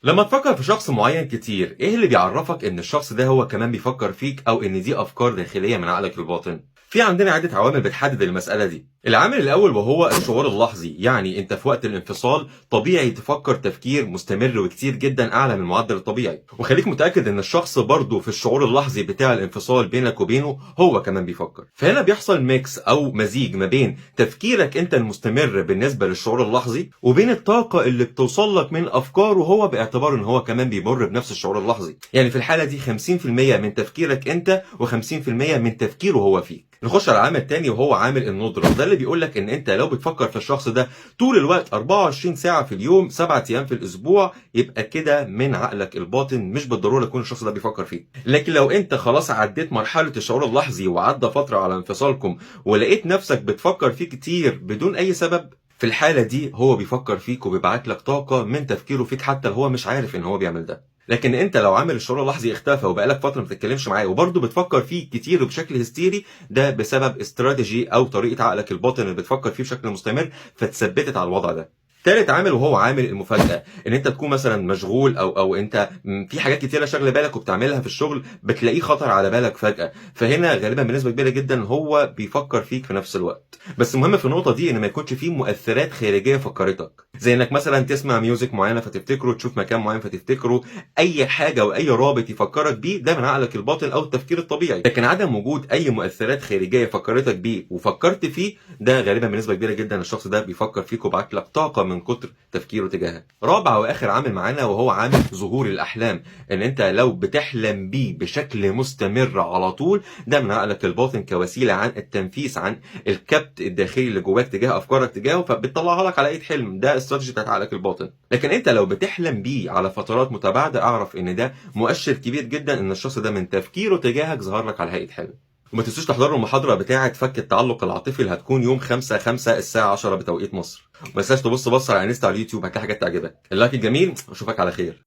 لما تفكر في شخص معين كتير، ايه اللي بيعرفك ان الشخص ده هو كمان بيفكر فيك او ان دي افكار داخلية من عقلك الباطن؟ في عندنا عدة عوامل بتحدد المسألة دي. العامل الأول وهو الشعور اللحظي، يعني أنت في وقت الانفصال طبيعي تفكر تفكير مستمر وكتير جدا أعلى من المعدل الطبيعي، وخليك متأكد إن الشخص برضه في الشعور اللحظي بتاع الانفصال بينك وبينه هو كمان بيفكر. فهنا بيحصل mix أو مزيج ما بين تفكيرك أنت المستمر بالنسبة للشعور اللحظي وبين الطاقة اللي بتوصل لك من أفكاره هو، باعتبار إن هو كمان بيمر بنفس الشعور اللحظي. يعني في الحالة دي 50% من تفكيرك أنت و50% من تفكيره هو فيك. نخش على العامل التاني وهو عامل الندرة، ده اللي بيقول لك ان انت لو بتفكر في الشخص ده طول الوقت 24 ساعة في اليوم، 7 ايام في الاسبوع، يبقى كده من عقلك الباطن، مش بالضرورة يكون الشخص ده بيفكر فيه. لكن لو انت خلاص عديت مرحلة الشعور اللحظي وعدى فترة على انفصالكم ولقيت نفسك بتفكر فيه كتير بدون اي سبب، في الحالة دي هو بيفكر فيك وبيبعت لك طاقة من تفكيره فيك حتى لو هو مش عارف ان هو بيعمل ده. لكن انت لو عامل الشعور اللحظي اختفى وبقالك فترة ما بتتكلمش معاه وبرضه بتفكر فيه كتير وبشكل هستيري، ده بسبب استراتيجي او طريقه عقلك الباطن اللي بتفكر فيه بشكل مستمر فتثبتت على الوضع ده. تالت عامل وهو عامل المفاجأة، ان انت تكون مثلا مشغول او انت في حاجات كتيرة شاغله بالك وبتعملها في الشغل، بتلاقيه خطر على بالك فجأة، فهنا غالبا بنسبة كبيرة جدا هو بيفكر فيك في نفس الوقت. بس المهم في النقطة دي ان ما يكونش فيه مؤثرات خارجية فكرتك، زي انك مثلا تسمع music معينة فتفتكره، تشوف مكان معين فتفتكره، اي حاجة واي رابط يفكرك بيه ده من عقلك الباطن او التفكير الطبيعي. لكن عدم وجود اي مؤثرات خارجية فكرتك بيه وفكرت فيه، ده غالبا بنسبة كبيرة جدا الشخص ده بيفكر فيك وبعت لك طاقة من كتر تفكيره تجاهك. رابع واخر عامل معانا وهو عامل ظهور الاحلام، ان انت لو بتحلم بيه بشكل مستمر على طول، ده من عقلك الباطن كوسيلة عن التنفيس عن الكبت الداخلي اللي جواك تجاه افكارك تجاهه، فبتطلعها لك على اي حلم، ده استراتيجي بتاعت عقلك الباطن. لكن انت لو بتحلم بيه على فترات متباعدة، اعرف ان ده مؤشر كبير جدا ان الشخص ده من تفكيره تجاهك ظهر لك على هيئة حلم. وما تنسوش تحضروا المحاضرة بتاعه فك التعلق العاطفي اللي هتكون يوم 5/5 الساعة 10 بتوقيت مصر. وما تنساش تبص بص على انستا على اليوتيوب، هتلاقي حاجات تعجبك. ال like الجميل، واشوفك على خير.